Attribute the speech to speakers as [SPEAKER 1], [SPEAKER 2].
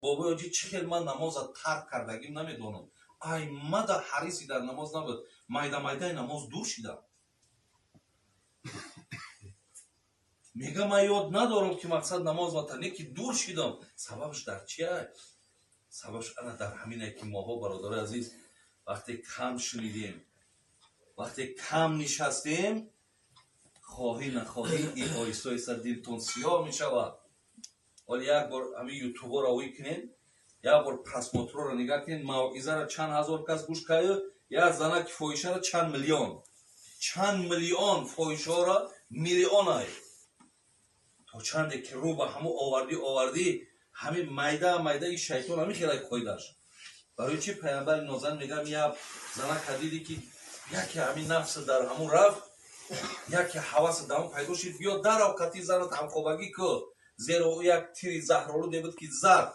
[SPEAKER 1] Бобои ҳоҷӣ, чӣ хел ман намоза тарк кардагим, намедонам. Ай мада ҳариси дар намоз набуд, майда майдаи намоз дур шидам. Мега, ман ёд надорам, ки мақсад намоз мата не, ки дур шидам. Сабабш дар чия? Сабабш ана дар ҳамине, ки моҳо, бародарои азиз, вақте кам шунидем, вақте кам нишастем, хоҳӣ нахоҳӣ, ин оҳиста оҳиста дилтон сиёҳ мешавад. Ҳоли як бор ҳамин ютуборо ӯй кунед, як бор просмотрро нигаҳ кунед: мавъизаро чанд ҳазор кас гӯш кард, як занаки фоҳишаро чанд миллион, чанд миллион, фоҳишаҳоро миллионай. То чанде ки рӯ ба ҳамун овардӣ, овардӣ, ҳамин майда майда и шайтон ҳамин хелай қоидаш. Барои чи паямбари нозан мегам: як занака дидӣ, ки яке ҳамин нафс дар ҳамун рафт, яке ҳавас дар ҳамун пайдо шуд, биё дарав, кати занат ҳамхобагӣ кӯ, зеро ӯ як тири заҳролуде буд, ки зад.